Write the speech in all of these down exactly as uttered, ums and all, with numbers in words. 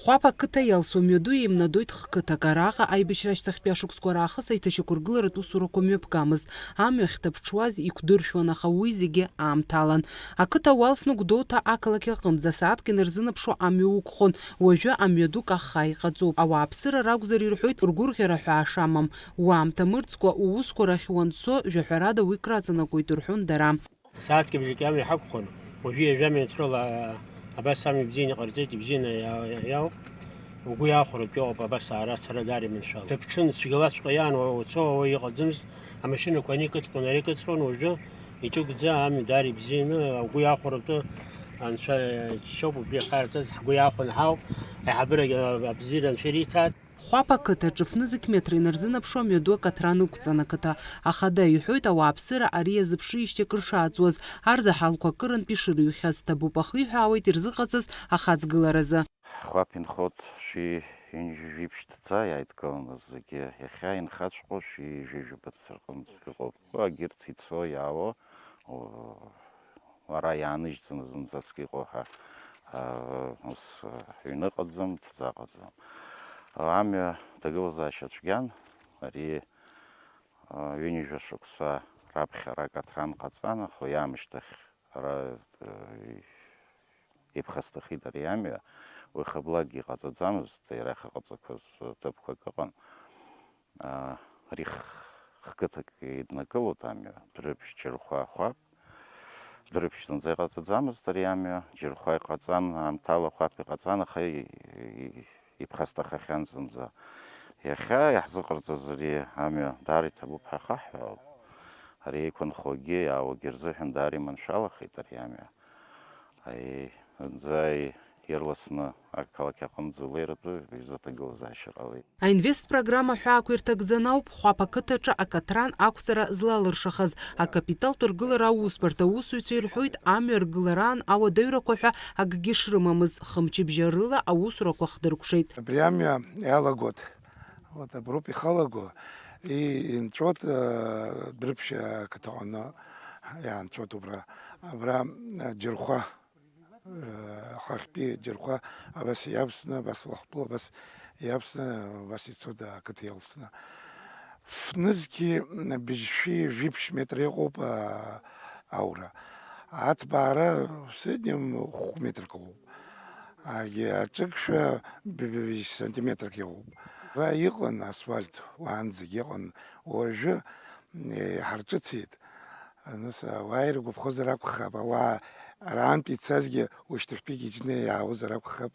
Хәаԥ ақыҭа иалсуа мҩаду еимнадоит хқыҭак. Араҟа аибашьра ашьҭахьтәи ашықәсқәа раахыс аиҭашьақәыргыларатә усурақәа мҩаԥгамызт. Амҩа ахьҭаԥҽуаз иқәдыршәуан, аха уи зегьы аамҭалан. Ақыҭа уалсны Гәдоуҭа ақалақь аҟынӡа сааҭк инарзынаԥшуа амҩа уқәхон. Уажәы амҩаду каххаа иҟаҵоуп. Ауааԥсыра ракәзар ирҳәоит ргәырӷьара ҳәаа шамам. Уаамҭа мырӡкәа уусқәа рахь уанцо, жәаҳәарада уи краҵанакуеит, рҳәон дара. Сааҭк бжаки амҩа ҳақәхон, уажәы ҩажәа минуҭ рыла, а, абас амҩа бзианы иҟарҵеит, ибзианы иа-, иа-, иауп. Угәы иахәаратәы иҟоуп, абас аара ацара даара иманшәалоуп. Даԥҽын, цәгьалаҵәҟьа иаан, уа уцо, уа иҟаӡамызт, амашьынақәа ани икыдҟьон, ара икыдҟьон, уажәы иҿыгәӡа амҩа даара ибзианы, угәы иахәаратәы анцәа џьшьоуп, убри ахьарҵаз ҳгәы иахәаны ҳауп, аиҳабырагь, а, абзиара анцәа ириҭааит. Хәаԥ ақыҭаҿы фнызқь метра инарзынаԥшуа мҩаду акаҭран ықәҵан, ақыҭа ахада иҳәоит, ауааԥсыра ари иазыԥшижьҭеи акыр шааҵуаз, арзаҳалқәа акырынтә ишырыҩхьаз, ҭабуп ахиҳәаауеит ирзыҟаҵаз ахаҵгыларазы. Хәаԥ инхоит шәи ҩынҩажәи жәиԥшь ҭӡа иааидкыланы зегьы, иахьа инхаҵәҟьоу шәи ҩажәи жәаба ҭӡа рҟынӡа иҟоуп. Агьырҭ ицо иаауа, о, ара иааныжьӡаны зынӡаск иҟоу ҳәа, а, ус, а, ҩны ыҟаӡам, ҭӡа ыҟаӡам. Амҩа ҭагылазаашьа цәгьан, ари, а, ҩынҩажәа шықәса раԥхьа ара акаҭран ҟаҵан, аха уи аамышьҭахь ара, а, иԥхасҭахеит ари амҩа, уи хаблакгьы иҟаҵаӡамызт, иара иахьыҟаҵақәаз ҭыԥқәак ыҟан. Аа, ари х-, хқыҭак еиднакылоит амҩа, Дәрыԥшь, Џьырхәа, Хәаԥ. Дәрыԥшь зынӡа иҟаҵаӡамызт ари амҩа, Џьырхәа иҟаҵан, аамҭала Хәаԥ иҟаҵан, аха и-, и-, иԥхасҭахахьан зынӡа. Иахьа иаҳзыҟарҵаз ари амҩа даара иҭабуп ҳәа хаҳҳәаауп. Ари еиқәынхогьы иаауагьы рзыҳәан даара иманшәалахеит ари амҩа. Аи, зынӡа ирласны ақалақь аҟынӡа леиратәы изы аҭагылазаашьа ҟалеит. Аинвест программа ҳәаақәа ирҭагӡаны ауп Хәаԥ ақыҭаҿы акаҭран ақәҵара злалыршахаз. Акапиталтә ргылара аусбарҭа аусзуҩцәа ирҳәоит, амҩа ргылараан ауадаҩрақәа ҳәа акгьы шрымамыз, хымчыбжьа рыла аусурақәа хдыркәшеит. Абри амҩа иалагоит. Вот аброуп ихалаго, и-, инҵәот, э, Дәрыԥшь ақыҭаҟны иаанҵәот убра. Абра, э, Џьырхәа, э, ҳахьтәи Џьырхәа абас иавсны, абас Лахәтәыла абас иавсны, абас ицоит ақыҭа иалсны. Фнызқьи быжьшәи жәиԥшь метр иҟоуп, а, аура. Аҭбаара в среднем хә метрк ауп. Агьи аҿыкшәа б-, б-, быжь сантиметрк иҟоуп. Ара иҟан асфальт, уаанӡагь иҟан, уажәы, э, иҳарҿыцит. Нас ауаа иргәаԥхозар акәхап, ауаа араантәи ицазгьы ушьҭахьтәигьы иџьны иаауазар акәхап.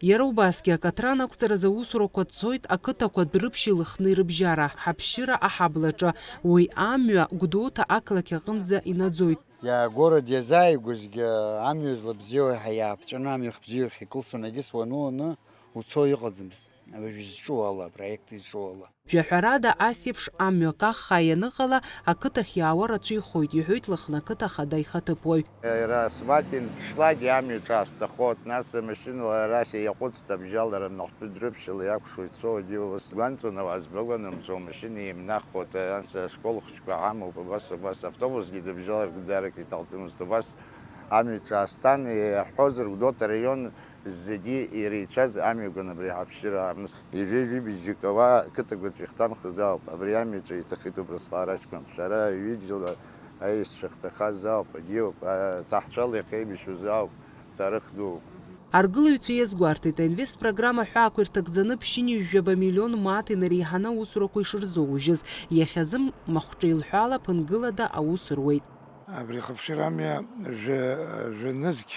Иара убасгьы акаҭран ақәҵаразы аусурақәа цоит ақыҭақәа Дәрыԥшьи Лыхни рыбжьара, Ҳаԥшьыра аҳаблаҿы. Уи амҩа Гәдоуҭа ақалақь аҟынӡа инаӡоит. Иа город иазааигәазгьы амҩа злабзиоу ҳәа иааԥҵәаны амҩахь бзиахь икылсуан, егьыс уануаны уцо иҟаӡамызт, абыржә изҿу ала, апроект изҿу ала. Жәаҳәарада, ас еиԥш амҩа каххаа ианыҟала, ақыҭахь иаауа рацәа ихоит, иҳәоит Лыхны ақыҭа ахада ихаҭыԥуаҩ. Иара асфальт инҭшьлакгьы амҩаҿы аасҭахот, нас амашьынала арахь иаҟәыҵт абжьалара, Махәҭы Дрыԥшьала иакәшо ицо, егьи ус гәанҵаны уаазбагәанамҵо, амашьына еимнаххот, нас ашкол хәыҷқәа ҳамоуп, убас, убас автобусгьы дыбжьалартә даара иҭалҭымызт, убас амҩаҿы аасҭан, иаҳҳәозар, Гәдоуҭа араион зегьы иреицәаз амҩақәан абри ҳаԥшьыра аарныс. Ижәи-жәибжьык ауаа қыҭақәаҿ ихҭанхыз ауп. Абри амҩаҿы иҭахеит убрысҟа арахьқәа. Шәара ҩыџьала аишьцәа хҭахаз ауп, егьиуп, аҭаҳцәала иахьеибашьуаз ауп, ҭарых дууп. Аргылаҩцәа иазгәарҭеит, аинвест программа ҳәаақәа ирҭагӡаны ԥшьынҩажәаба миллион мааҭ инареиҳаны аусурақәа ишырзоужьыз. Иахьазы махәҿеилҳәала ԥынгылада аус руеит. Абри ахыԥшьара амҩа жәа-, жәанызқь,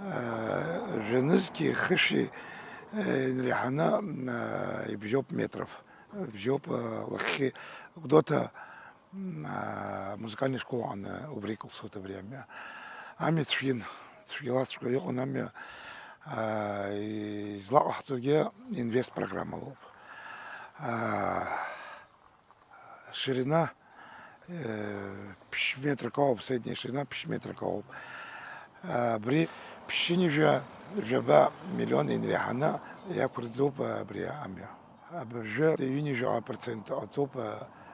аа, жәанызқьи хышәи, э, инреиҳаны, аа, ибжьоуп метров. Бжьоуп, аа, лахьхьи Гәдоуҭа, м, аа, музыкальный школ аҟны убра икылсуеит абри амҩа. Амҩа цәгьан, цәгьалаҵәҟьа иҟан амҩа, аа, излаҟаҳҵогьы инвест программалоуп. Аа, Ширина, э, ԥшь метрак ауп, средняя ширина ԥшь метрак ауп. Абри ԥшьынҩажәа жәаба миллион инреиҳаны иақәырҵоуп абри амҩа. Абыржәы ҩынҩажәаҟа процент ҟаҵоуп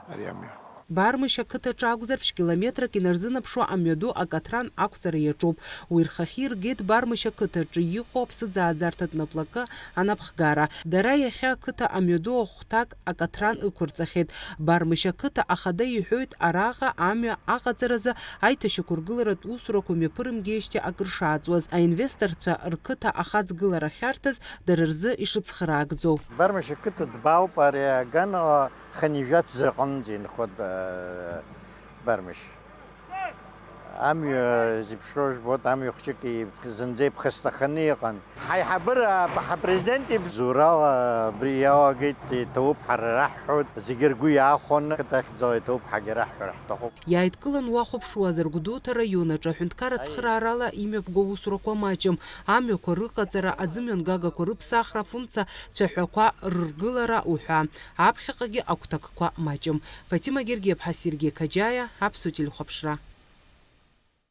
ари амҩа. Бармышь ақыҭаҿы акәзар, ԥшь километрак инарзынаԥшуа амҩаду акаҭран ақәҵара иаҿуп. Уи рхахьы иргеит Бармышь ақыҭаҿы иҟоу аԥсыӡааӡарҭатә наплакы анапхгара. Дара иахьа ақыҭа амҩаду ахәҭак акаҭран ықәырҵахьеит. Бармышь ақыҭа ахада иҳәоит, араҟа амҩа аҟаҵаразы аиҭашьақәыргыларатә усурақәа мҩаԥырымгеижьҭеи акыр шааҵуаз, аинвесторцәа рқыҭа ахаҵгылара ахьарҭаз дара рзы ишыцхраагӡоу. Бармышь ақыҭа дбаауп, ари аган хынҩажәа ҭӡы аҟынӡа инхоит, э, Бармышь. Амҩа зеиԥшроу жәбоит, амҩа хәҷык иб-, зынӡа иԥхасҭаханы иҟан. Ҳаиҳабыра, ҳапрезидент ибзоурала абри иалагеит, иҭабуп ҳара раҳҳәоит, зегьы ргәы иаахәаны, ақыҭа ахьӡала иҭабуп ҳагьараҳҳәар ҳҭахуп. Иааидкылан уахәаԥшуазар, Гәдоуҭа раион аҿы аҳәынҭқарра цхыраарала имҩаԥго усурақәа маҷым, амҩақәа рыҟаҵара, аӡымҩангагақәа рыԥсахра, афымца цәаҳәақәа рыргылара уҳәа, аԥхьаҟагьы агәҭакқәа маҷым. Фатима Гергиаԥҳа, Сергеи Қаџьаиа, Аԥсуа телехәаԥшра.